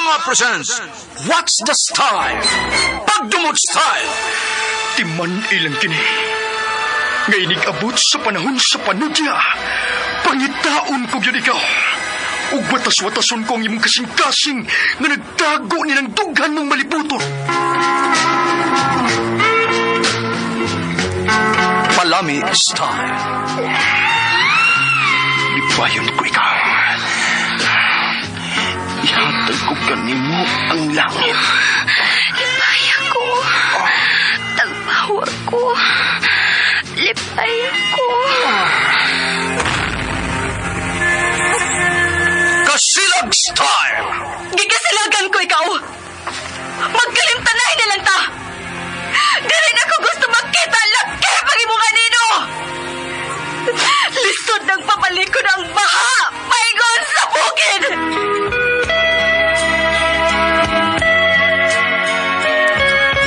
Drama presents What's the Style? Pagdumot Style! Timan ilang kini. Nga inig-abot sa panahon sa panudya. Pangitaon ko gyud ikaw. Ug watas-watason ko ang imong kasing-kasing nga nagtago nilang dughan mong malibuton. Palami Style. Lipayon ko ikaw. Ihatag ko kanimo ang langit. Lipay ako. Tagpawa ko. Lipay ako. Kasilag Style! Gigasilagan ko ikaw. Magkalimtanay na lang ta. Dili na ko gusto makita laki pag imo kanino. Lisod ng pabalikon ang baha. Paingon sa bukid.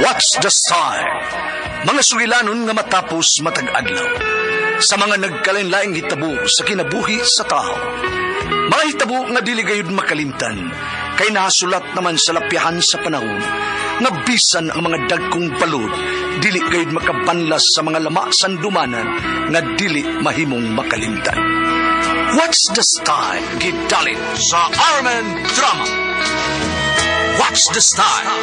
What's the Style? Mga sugilanon nga matapos matag adlaw. Sa mga nagkalain-laing hitabo sa kinabuhi sa tao. Mga hitabo nga dili gayud makalimtan kay nahasulat naman sa lapyahan sa panahon nga bisan ang mga dagkong balod dili gayud makabanlas sa mga lama sandumanan nga dili mahimong makalimtan. What's the Style? Gidalit sa Armen Drama. What's the Style?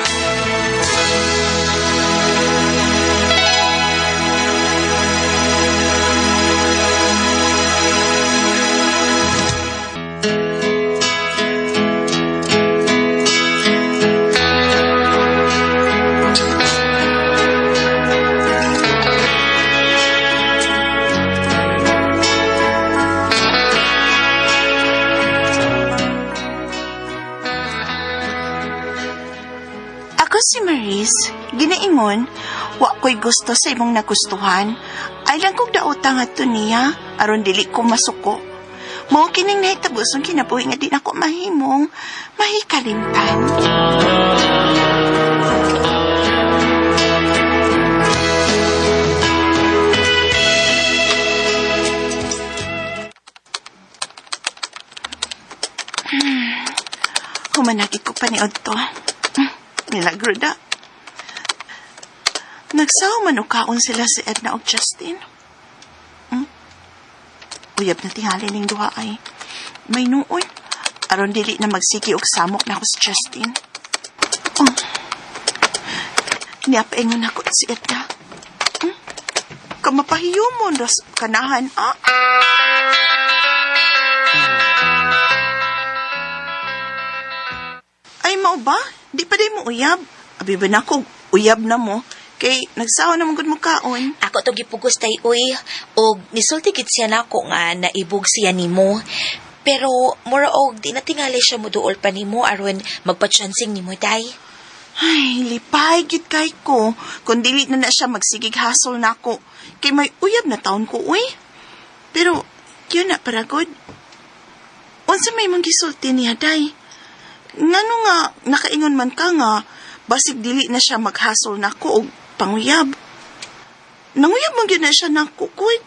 Ako si Maris, ginaingon, wa ko'y gusto sa imong nagustuhan. Ay lang kong daotang adto niya, aron dili ko masuko. Mao kining nahitabo sa kinabuhi nga di nako mahimong mahikalimtan. Humanagit ko pa ni Odto. Milagro da. Nagsaw man og kaon sila si Edna og Justin. Uyab na tingali ning duha ay. May nuoy. Aron dili na magsigi og samok na ako si Justin. Oh. Niapaingon ako si Edna. Kamapahiyumon ras kanahan ah. Ay, mao ba? Di pa day mo uyab. Abi ba na ko, uyab na mo. Kay, nagsawa naman gud mo kaon. Ako to gipugos tay uy og nisulti gid siya nako nga naibog siya nimo. Pero mura og di na tingali siya moduol pa nimo aron magpa-chancing nimo day. Ay, lipay gid kay ko. Kung dili na na siya magsigig hasol nako. Kay may uyab na taon ko, uy. Pero, yun na paragod. Unsa may mong gisulti niya, day? Ngano nga, nakaingon man ka nga, basig dili na siya maghasol nako og panguyab. Nanguyab man gyud na siya nako, kuy.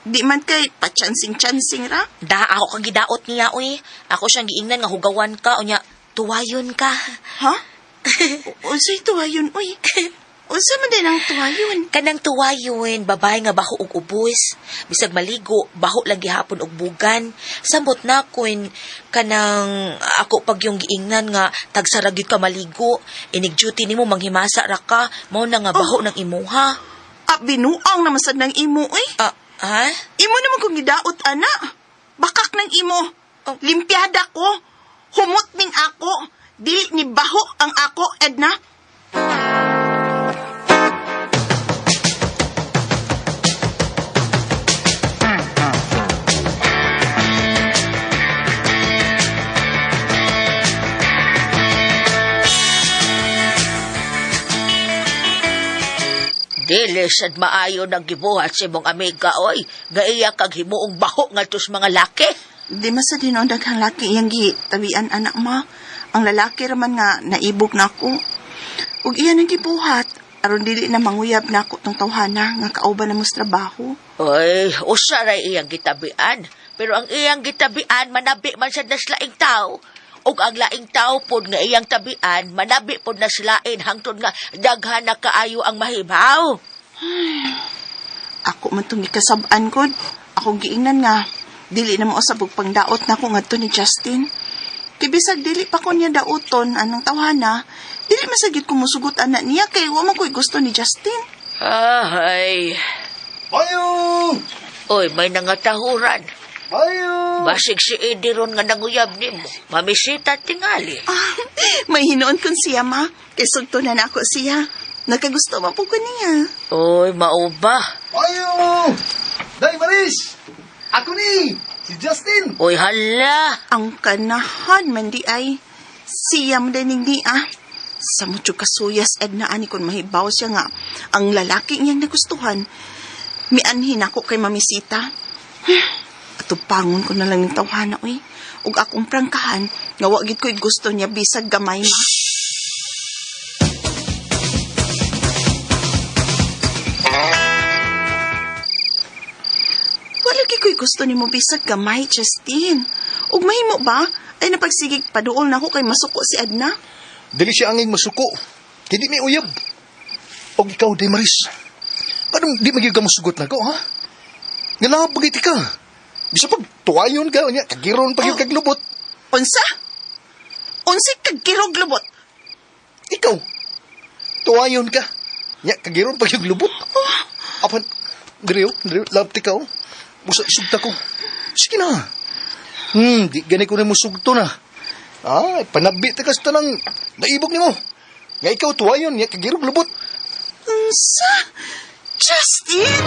Di man kay pa-chancing-chancing ra. Da ako kang gidaot niya uy. Ako siyang giingnan nga hugawan ka unya tuwayon ka. Ha? Unsay tuwayon, uy? Unsa man din ang tuwayon? Kanang tuwayon, babae nga baho og ubos. Bisag maligo, baho lang gihapon og bugan. Samot na kun kanang ako pag yung giingnan nga tagsara gyud ka maligo. Inig duty nimo manghimasa ra ka, mao na nga baho ng imuha. Ah, binuang naman sad ng imo, uy. Ah, ha? Imo naman kung gidaot, ana. Bakak ng imo. Limpiada ko. Humot ning ako. Dili ni baho ang ako, Edna. Dili sad maayo nang gibuhat sa imong amiga oy, nga iya kag himuong baho ngadto sa mga laki. Di man sa dinoon daghang laki iyang gitabian, anak ma. Ang lalaki raman nga naibog na ako. Ug iya nang gibuhat. Aron dili na manguyab na ako tong tawhana nga kauban na mo sa trabaho. Oy, usa ray iyang gitabian. Pero ang iyang gitabian manabi man sad nas laing tao. Ug ang laing tao pod nga iyang tabian, manabi pod na silain hangtod nga daghan na kaayo ang mahibaw. Ako man tong gikasab-an gud. Akong giingnan nga dili na mo usab og pangdaot nako ngadto ni Justin. Kay bisag dili pa ko niya dauton anang tawhana, dili man sa gyud ko musugot ana niya kay wa man ko'y gusto ni Justin. Ay, Bayo! oy, may nangatahuran. Bayo! Basig si Eddie ron nga nanguyab nimo. Mamisita tingali. Ah, may hinuon kon siya ma. Kay sugto na nako siya. Nakagusto man po ko niya. Oy, mauba. Bayo! Day Maris! Ako ni! Si Justin! Oy, hala. Ang kanahan man di ay siya man dining niya. Sa mucho kasuyas Edna ani kon mahibaw siya nga ang lalaki niyang nagustuhan. Mianhin ako kay mamisita. Atupangon ko na lang ng tawhana oy. Ug akong prangkahan nga wa gid ko'y gusto niya bisag gamay ma. Wala gyud ko'y gusto nimo bisag gamay, Justin. Ug mahimo ba? Ay napagsigig paduol na ako kay masuko si Adna. Dili siya anging masuko. Hindi mi uyab. Og ikaw, Day Maris. Anong di magyud ka musugot nako, ha? Nga lang pagiti ka. Bisa pag tuwayon ka, unya, kagiron pag yung kaglubot. Unsa? Unsay kagkirog lubot? Ikaw, tuwayon ka. Nya, kagiron pag yung lubot. Apan, diriyo, diriyo, love ti ka, oh. Busa, sugta ko. Sige na. Di gani ko na musugto na. Ay, panabi ta ka sa tanang naibog nimo. Nga ikaw tuwayon, nya, kagirog lubot. Unsa? Justin!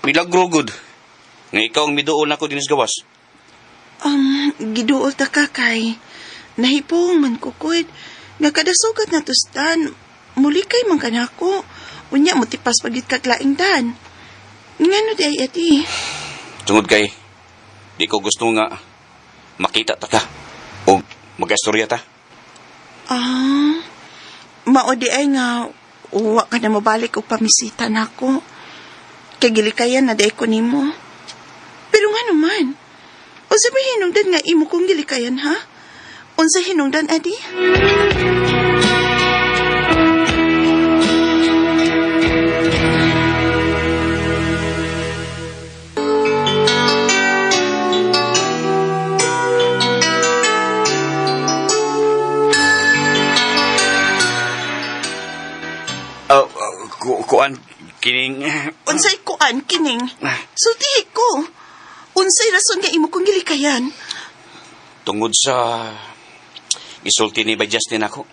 Milagro good. Nga ikaw ang miduol nako dinis gawas. Giduol ta ka kay nahipong man kukod. Nga kada sugat na tustan, muli kay man kanako. Unya mo tipas pagit kaglaing dan. Ngano di ay ati? Tungod kay di ko gusto nga makita ta ka o magastorya ta. Ah, mao di ay nga uwa ka na mabalik og pamisita nako. Kay gilikayan na di ay ko nimo. Pero nga naman, unsa ba hinungdan nga imo kong gilikayan ha? Unsa hinungdan adi? Oh, kuan kining Unsay kuan kining? Sultihi ko. Unsay rason nga imo kong gilikayan? tungod sa isulti ni by Justin ako.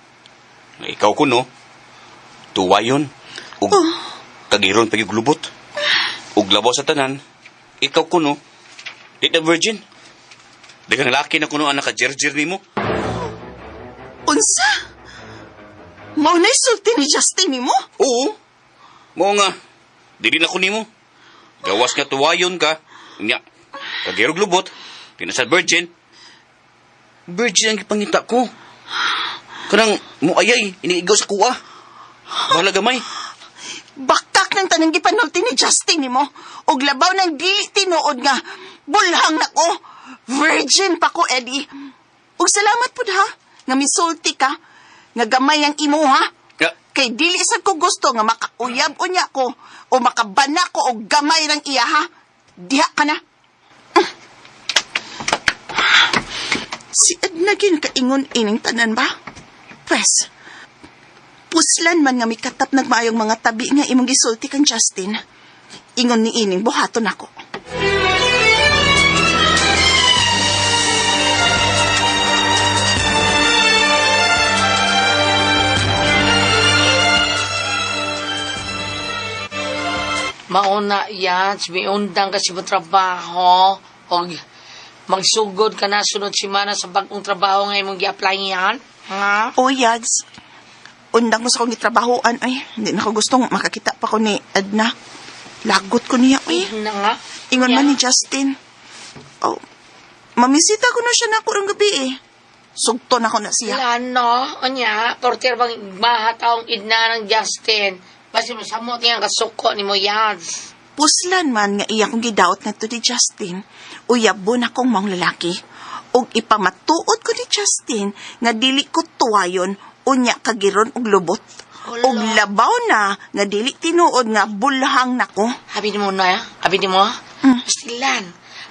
Nga ikaw kuno tuwayon ug kagiron pag lubot. Ug labaw sa tanan, ikaw kuno di na virgin. Daghang laki na kuno ang nakajerjer nimo. Unsa? Mao na sulti ni Justin nimo? Oo. Mao nga. Dili na ko nimo. Gawas nga tuwayon ka. Nya. Kagirog lubot. Pinasad virgin. Virgin ang gipangita ko. Kanang muayay, iniigaw sa kuwa. Bahala gamay. Bakak ng tanang gipanulti ni Justin nimo. Og labaw ng dili tinuod nga bulhang nako. Virgin pa ko, Eddie. Og salamat pud ha nga misulti ka nga gamay ang imo ha. Ya, Kay dili sad ko gusto nga makauyab unya ko o makabana ko og gamay rang iya ha. Diha ka na. Si Edna gyud kaingon ining tanan ba? Pwes, puslan man nga mikatap nagmaayong mga tabi nga imong gisulti kang Justin. Ingon ni ining buhaton ako. Mauna yan, miundang ka sa imong trabaho, o magsugod ka na sunod semana sa bagong trabaho nga imong gi-applyan. Ha? O Yads, undang ko sa akong gitrabahoan ay hindi na ko gustong makakita pa ko ni Edna. Lagot ko niya uy. Na nga. Ingon man ni Justin. Oh, mamisita ko na siya na ako gabi eh. Sugton ako na siya. Lano, unya, portir bang igmaha taong idna ng Justin. Basi mo samot nga kasuko ni mo Yans. Puslan man nga iya kong gidaot ngadto ni Justin, uyabon akong maong lalaki. Ug ipamatuod ko ni Justin nga dili ko tuwayon unya kagiron og lubot. Hala. Ug labaw na nga dili tinuod nga bulhang nako. Abi ni mo na, abi ni mo. Pastilan.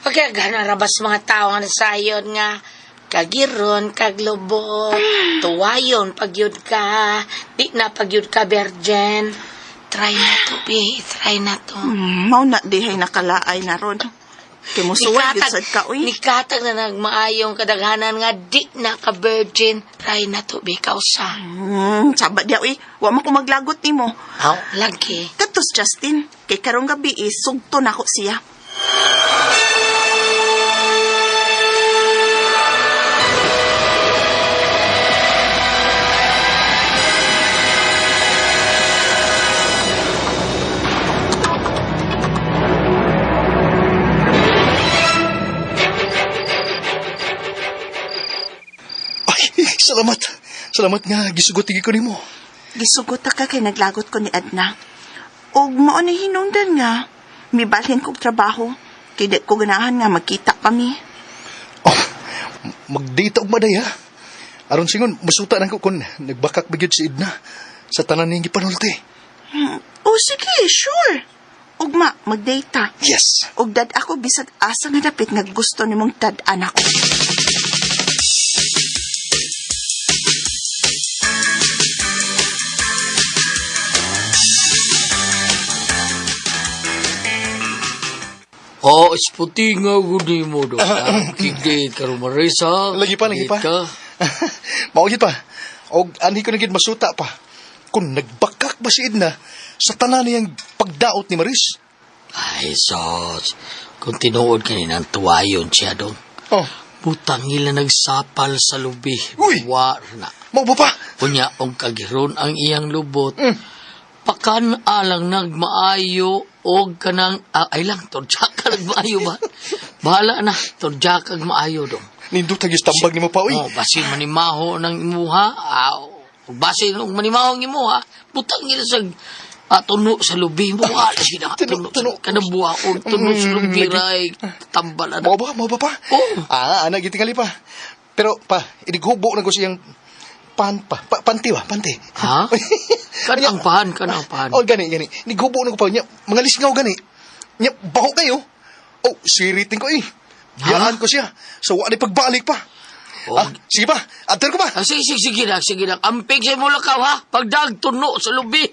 Pagkagana rabas mga tao nga nasayon nga kagiron, kaglubot, tuwayon, pagyud ka, di na pagyud ka, virgin. Try na to, bi. Try na to. Mao na dihay nakalaay na ron. Kay musuway gyud sad ka uy. Nikatag na nagmaayong kadaghanan nga di na ka virgin. Try na to, bi. Kausa. Saba diya uy. Wa man ko maglagot nimo. Aw, lagi. Katos Justin, kay karong gabi eh, sugto nako siya. Ay, salamat. Salamat nga, gisugot ko nimo. Gisugot ta ka kay naglagot ko ni Adna. Ug mao na hinungdan nga mibalhin kog trabaho kay di ko ganahan nga magkita kami. Oh, magdata og maday ha. Aron singon, masuta nang ko kung nagbakak ba gyud si Edna sa tanan niyang gipanulti. Oh sige, sure. Ugma, magdata. Yes. Ug dad ako bisag asa nga dapit nga gusto nimong dad-an ako. Oh, isputi nga gudi mo do. Kigdate ka ro, Marisa. Lagi pa, lagi pa. Date ka. Mao gyud pa. Og anhi ko na gyud masuta pa. Kung nagbakak ba si Edna sa tanan niyang pagdaot ni Maris. Ay, sos. Kung tinuod kaninang tuwayon siya dong. Oh, Butang nila nagsapal sa lubi. Uy! War na. mao ba pa? Unya, og kagiron ang iyang lubot. Pakan alang nagmaayo og kanang ay lang tordya ka nagmaayo ba? Bahala na, tordya kag maayo dong. Nindot gyud tambag nimo pa uy. Oh, basin manimaho ng imuha. Ug basin og manimaho ang imuha, butang nila sa tuno sa lubi mo. Wala gid na Tuno, tuno, tuno. tuno. Kanang buhaon, tuno sa lubi ray tambal ana. Mao ba, mao ba pa? Oh. Ah, ana gid tingali pa. Pero pa, inighubo na ko siyang pan pa, panty ba, panty. Ha? Kanang pahan, kanang pahan. Oh, gani, gani. Nighubo na ko pa niya, mga lisngaw gani. Nya, baho kayo. Oh, siritin ko eh. Biyaan ko siya. So, wa ni pagbalik pa. Oh. Ah, sige pa, after ko pa. Ah, sige, sige, sige lang, sige lang. Amping sa imo lakaw, ha? Pagdag, tuno sa lubi.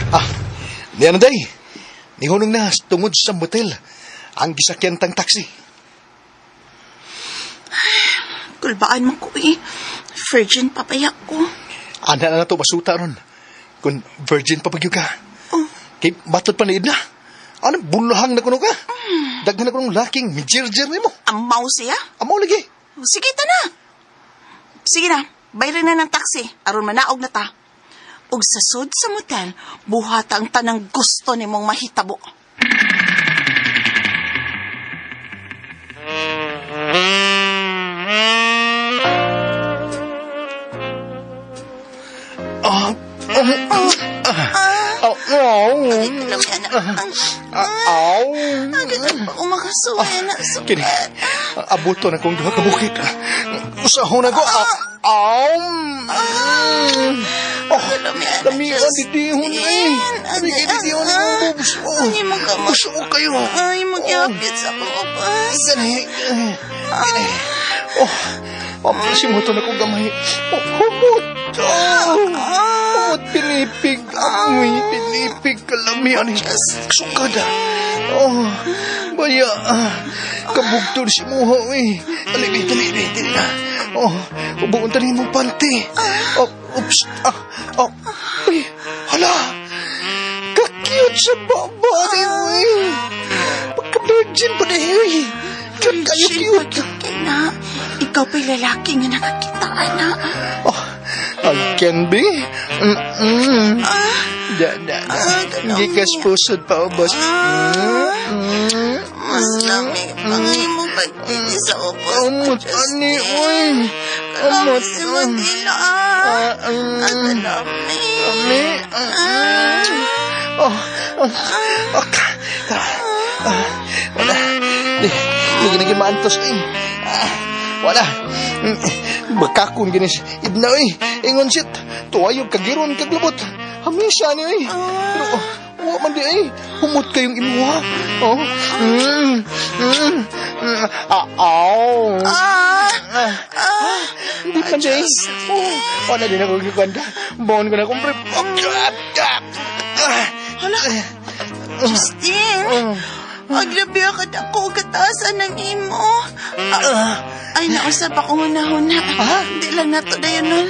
Ah, niya na day. Nihunong na tungod sa motel. Ang gisakyan tang taxi. Kulbaan man ko eh. Virgin papaya ko. Ana na na to masuta ron. Kung virgin pa pagyo ka. Oh. Kay matod pa ni Edna. Ano, bulahang na kuno ka. Daghan na kunong laking mijirjir nimo. Amaw siya. Amaw lagi. Sige ta na. Sige na, bayrin na ng taxi aron manaog na ta. Ug sa sud sa motel, buhata ang tanang gusto nimong mahitabo. Ah, ah, ah, oh, Alam niya na, ang, aw. ang ganun pa ko makasuway na Kini, sukat. abuto na kong duha ka bukit. Usahon na ko. Aw. Oh, Alam niya na, lami ang didihon eh. Justin. Lami ang didihon eh. Boobs. Oh, Ay, magkamot. Gusto ko kayo. Ay, magyapit sa akong upas. Gani, gani. Oh, oh, simuto na ko gamay. Oh, humot. Oh, humot, pinipig. Amoy, pinipig. Kalamian. Sukad. Oh, baya. Kabugtol si Muha, eh. Dali, be, dali, be, dali na. Oh, ubuon ta mong panty. Oh, oops. Ah, oh. Uy, hala. Ka-cute sa baba ni uy. Pagka-virgin pa ni uy. Cute kayo, Virgin cute. pa gyud kay na. Ikaw pa'y lalaki nga nakakita, ana. Oh, I can be. Mm-mm. Da, da, da. Ah, ganun. Gikas pusod pa, ubos. Ah. Mm-mm. Mas lami pa nga imong pagtiti sa ubos. Amot, ani, uy. Kalami Amot. si Manila. Ah, Ah, mm. Ang kalami. Ami. Ah. Oh, oh, oh, tara. Ah, wala. Di, di gini maantos eh. Ah, wala. Bakakon ginis. Idna eh. Ingon sit. Tuwayog kagiron kaglubot. Hamisa ni eh. Pero, oh, wa man di eh. Humot kayong imuha. Oh. Ah, aw. Ah, Ah, ah. hindi pa di. Oh, wala din ako gikwenta. Baon ko na kumpre. Oh, ah, ah, ah. Hala. Justin. Ang grabe ako ako kataasan ng imo. Ah, ay, nausap ako huna-huna. Ha? Hindi lang nato na yun nun.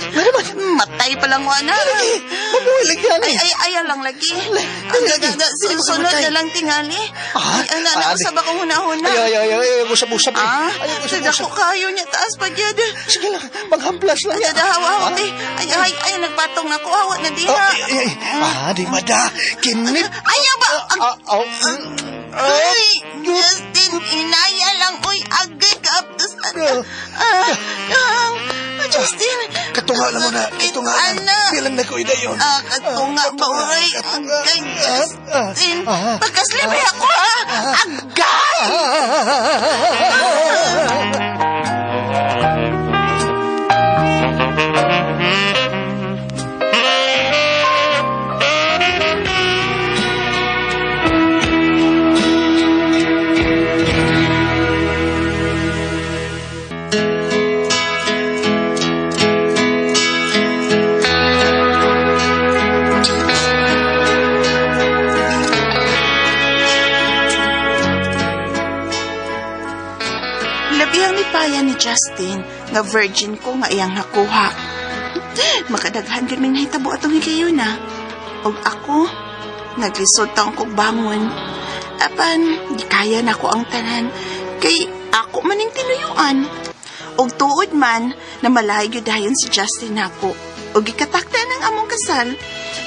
Matay pa lang wala. Mabuhay lagi yan Ay, eh. ay, ayaw lang lagi. Lagi, lagi. Hindi pa Sunod kamatay. na lang tingali. Ah? Ay, ay, Ah, nausap ako huna-huna. Ay, ay, ay, ay, ay, usap-usap eh. Ah, Ay, usap-usap. dako kayo niya taas pag yun. Sige lang, maghamplas lang yan. Ay, hawa, hawa, ay, ay, ay, ay, nagpatong na ko, hawa na diha. Oh, ay, ay, ay. Ah, di mada. Kinip. Ayaw ba? Ang, Ah, oh. ay, Justin, inaya lang, uy, agay ka up to sa... Ah, ah, Justin. Katunga lang mo na, katunga lang. Ana. Di lang na ko idayon. Ah, katunga ba, uy? Agay, Justin. Ah, ah. Pagkaslibre ako, ha? Agay! Labi ang nipaya ni Justin nga virgin ko nga iyang nakuha. Makadaghan gyud may nahitabo atong higayuna. Og ako, naglisod taong kog bangon. Apan, gikaya nako ang tanan kay ako maning tinuyuan. Og tuod man na malayo gyud dayon si Justin nako. Og gikatakda ng among kasal,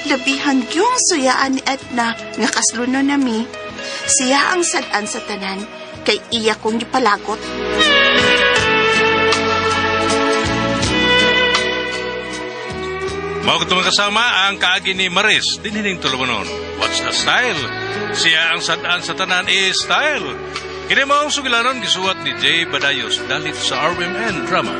labihan gyung suyaan ni Edna nga kasluno nami. Siya ang sad-an sa tanan kay iya kong gipalagot. Mao katong kasama ang kaagi ni Maris, dinhining tulumanon. What's the style? Siya ang sad-an sa tanan is style. Kini mao ang sugilanon gisuwat ni Jay Badayos dalit sa RMN Drama.